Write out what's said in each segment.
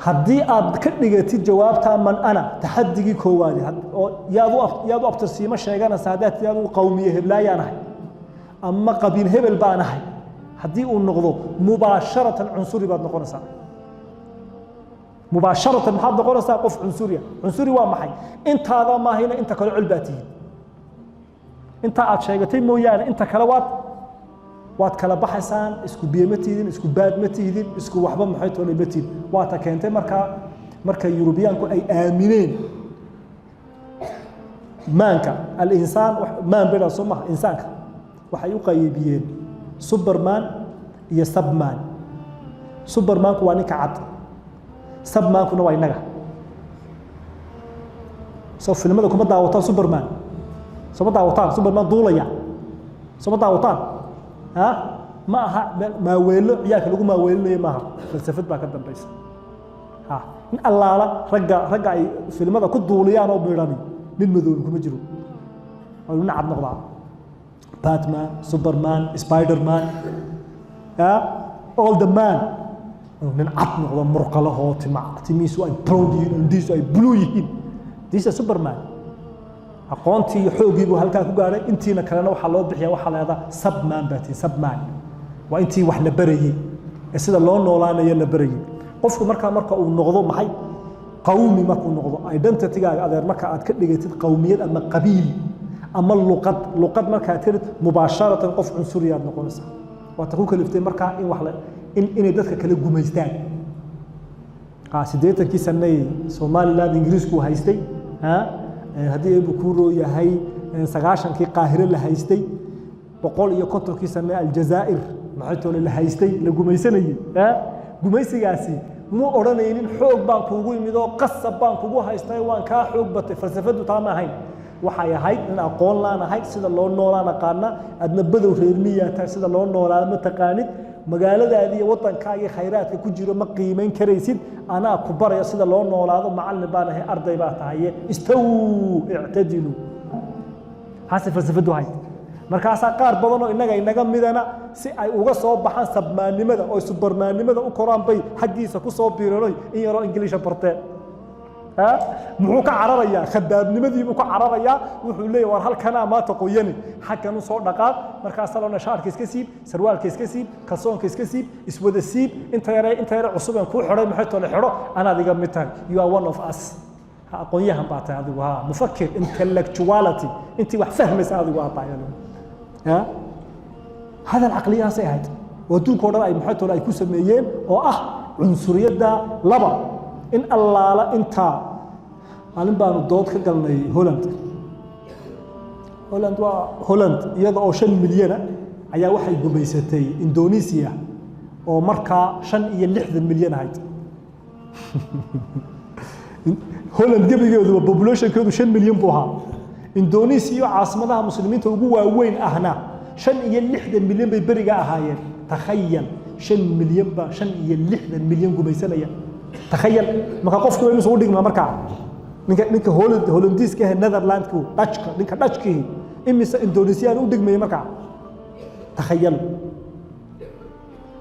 Haddii aad ka dhigatid jawaabtaa "man ana", taxadigii koowaadi oo yaad u abtirsiimo sheeganaysa, haddaad tidhi adugu qawmiye heblaayaan ahay ama qabiil hebel baan ahay, haddii uu noqdo, mubaasharatan cunsuri baad noqonaysaa. Mubaasharatan maxaad noqonaysaa? Qof cunsuriya. Cunsuri waa maxay? Intaada maahayna inta kale col baa tihiin. Inta aad sheegatay mooyaane inta kale waad kala baxaysaan. Isku biyo ma tihidin, isku baad ma tihidin, isku waxba maxay toole ma tihidin. Waa ta keentay markaa marka Yurubiyaanku ay aamineen maanka alinsaan, maan bay soo maha, insaanka waxay u qaybiyeen superman iyo subman. Supermanku waa ninka cad, submankuna waa innaga. Soo filimada kuma daawataan Superman? Sooma daawataan Superman duulaya? Sooma daawataan? Ha, ma aha maaweelo ciyaalka lagu maaweelinayo maaha, falsafad baa ka dambaysa. Ha, in allaala ragga ay filimada ku duuliyaan oo midhani nin madoobi kuma jiro, waa nin cad noqdaa. Batman, Superman, Spiderman, ya all the man, inuu nin cad noqdo, murqalahoo tima timihiisu ay brown yihiin, indhihiisu ay blue yihiin. This is Superman. Aqoontii iyo xooggii buu halkaa ku gaadhay. Intiina kalena waxaa loo bixiya, waxaa la yidhahdaa subman baa tihi. Subman waa intii wax la barayey ee sida loo noolaanayo la barayey. Qofku markaa marka uu noqdo maxay, qawmi markuu noqdo, identitygaaga, adeer, marka aad ka dhigatid qawmiyad ama qabiil ama luqad, luqad markaad ka dhigtid, mubaasharatan qof cunsuriyaad noqonaysaa. Waata ku kaliftay markaa in wax la in inay dadka kala gumaystaan. 80kii sanay Somaliland Ingiriisku haystay, haddii eebu kuu yahay, 90kii Qaahire la haystay, 150kii sane Aljazaa'ir maxay toole la haystay, la gumaysanayey. Gumaysigaasi mu odhanaynin xoog baan kuugu imid oo qasab baan kugu haystay, waan kaa xoog batay. Falsafadu taa ma ahayn. Waxay ahayd in aqoon laan ahay, sida loo noolaan aqaana, adna badow reer miyaa tahay, sida loo noolaado ma taqaanid, magaaladaadii iyo waddankaagii khayraadka ku jiro ma qiimayn karaysid, anaa ku baraya sida loo noolaado, macallin baan ahay, arday baa tahaye, istaw, ictadilu. Haase falsafadu ahayd. Markaasaa qaar badanoo innaga inaga midana si ay uga soo baxaan submaannimada oo supermaannimada u koraan bay xaggiisa ku soo biiranoy in yaroo Ingiliisha barteen. Muxuu ka cararayaa? Khabaabnimadiibuu ka cararayaa. Wuxuu leeyahy, war halkanaa maanta qoyani, xaggan usoo dhaqaaq. Markaasaa loona shaarka iska siib, sarwaalka iska siib, kalsoonka iska siib, iswada siib, inta yare cusubeen kuu xidhay maxay tole xidho, anaad iga mid tahay, you are one of us. Ha, aqoon-yahan baa tahay adigu, ha, mufakir, intellectuality, intii wax fahmaysa adigu aad tahay. Ya hadal caqliyahaasay ahayd oo adduunka o dhan ay maxay tole ay ku sameeyeen oo ah cunsuriyadda. Laba, in allaala intaa maalin baanu dood ka galnay Holland. Holland waa Holland, iyada oo 5 milyana ayaa waxay gumaysatay Indonesia oo markaa 65 milyan ahayd. Holland gebigeeduba populationkeedu 5 milyan buu ahaa. Indonesia iyo caasimadaha muslimiinta ugu waaweyn ahna 65 milyan bay beriga ahaayeen. Takhayal, 5 milyan baa 65 milyan gumaysanaya. Takhayal, marka qofku waa isugu dhigmaa markaa ninka Holland, Hollandiiska ah, Netherlandku, Dutchka, ninka Dutchkihi imise Indonesian u dhigmaya markaa? Takhayal.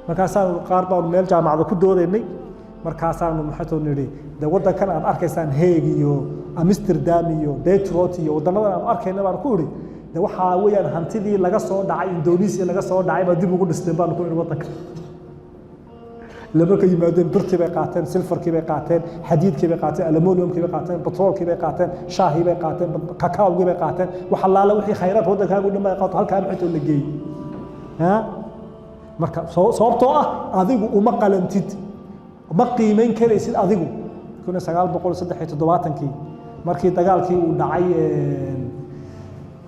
Markaasaanu qaar baanu meel jaamacada ku doodaynay. Markaasaanu maxaytoo nidhi, de waddankan aad arkaysaan, Hague iyo Amsterdam iyo Detroit iyo waddanadan aanu arkayna, baan ku idhi, de waxaa weeyaan hantidii laga soo dhacay Indonesia, laga soo dhacay baa dib ugu dhisteen, baanu ku idhi. Waddanka ila markay yimaadeen birtii bay qaateen, silfarkii bay qaateen, xadiidkii bay qaateen, aluminiumkii bay qaateen, batroolkii bay qaateen, shaahii bay qaateen, kakaawgii bay qaateen, wax allaala wixii khayraadka waddankaagu dhan bay qaato, halkaa maxaytoo la geeyey. Marka sababtoo ah adigu uma qalantid, ma qiimeyn karaysid adigu. 1973kii markii dagaalkii uu dhacay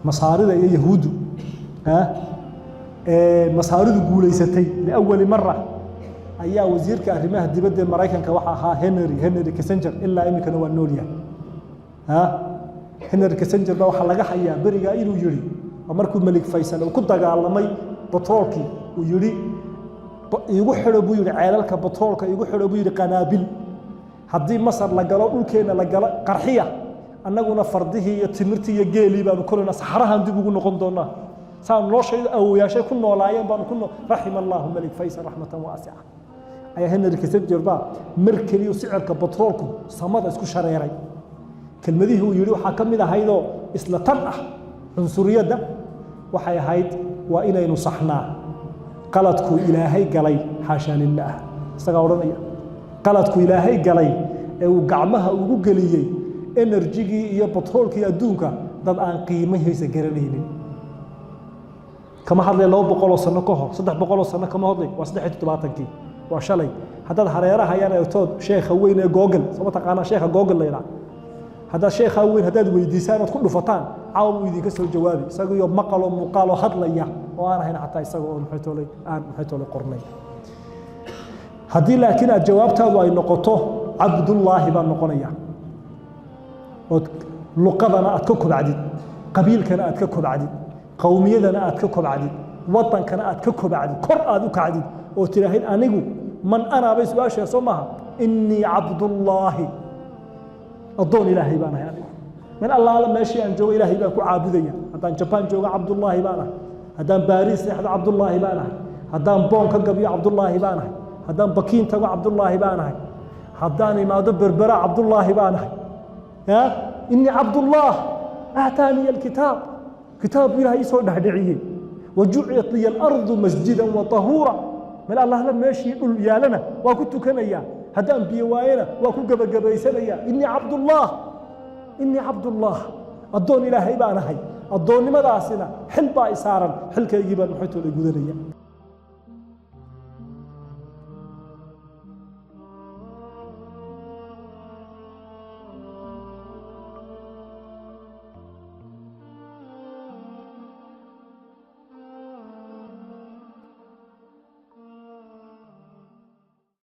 Masaarida iyo Yahuuddu, Masaaridu guulaysatay liawali mara, ayaa wasiirka arrimaha dibadda ee Maraykanka waxa ahaa Henry Kissinger. Ilaa iminkana waa nool yahay. Henry Kissinger ba waxaa laga hayaa berigaa inuu yihi, markuu Malik Faysal uu ku dagaalamay batroolkii, uu yihi, "Iigu xidho," buu yihi, "ceelalka batroolka iigu xidho," buu yihi, "qanaabil. Haddii Masar la galo, dhulkeenna la galo, qarxiya, annaguna fardihii iyo timirtii iyo geelii baanu kolayna, saxarahan dib ugu noqon doonaa, saan noloshayda awowayaashay ku noolaayeen baanu ku noo." Raxima Allahu Malik Faysal raxmatan waasica. Ayaa Henry Kissinger baa mar keliya sicirka batroolku samada isku shareeray. Kelmadihii uu yidhi waxaa ka mid ahaydoo isla tan ah cunsuriyadda, waxay ahayd: "Waa inaynu saxnaa qaladkuu Ilaahay galay." Xaashaa lilaah, isagaa odhanaya qaladku Ilaahay galay ee uu gacmaha ugu geliyey energy-gii iyo batroolkii adduunka dad aan qiimahiisa garanaynin. Kama hadlay 200 sano ka hor, 300 sano kama hadlay, waa 73-kii, waa shalay. Haddaad hareeraha yar eegtood sheekha weyn ee Google, soo ma taqaanaa sheekha Google la yidhaha? Haddaad sheekha weyn haddaad weydiisaan ood ku dhufataan, caawa buu idinka soo jawaabi, isagiyo maqaloo muuqaaloo hadlaya oo aan ahayn xataa isaga oo maxay toolay aan maxay toolay qornay. Haddii laakiin aad jawaabtaadu ay noqoto "Cabdullaahi" baan noqonaya, ood luqadana aad ka kobcdid, qabiilkana aad ka kobcdid, qowmiyadana aad ka kobcdid, wadankana aad ka kobcdid, kor aad u kacdid oo tidhaahid "Anigu man anaa?" bay su-aashaa soo maaha. "Innii cabdullaahi", addoon Ilaahay baan ahay anigu. Meel allaala meeshii aan joogo Ilaahay baan ku caabudaya. Haddaan Jabaan joogo, Cabdullaahi baan ahay. Haddaan Baariis seexdo, Cabdullaahi baan ahay. Haddaan Boon ka gabyo, Cabdullaahi baan ahay. Haddaan Bakiin tago, Cabdullaahi baan ahay. Haddaan imaado Berbera, Cabdullaahi baan ahay. Ya innii cabdullah, aataaniya alkitaab, kitaabku Ilahay ii soo dhexdhiciyey, wajucilat liya alardu masjidan wa tahuura. Meel allahla meeshii dhul yaalana waa ku tukanaya, haddaan biyo waayana waa ku gebagabaysanaya. Innii cabdullah, innii cabdullah, addoon Ilaahay baan ahay. Addoonnimadaasina xil baa i saaran, xilkaygii baan maxaytoola gudanaya.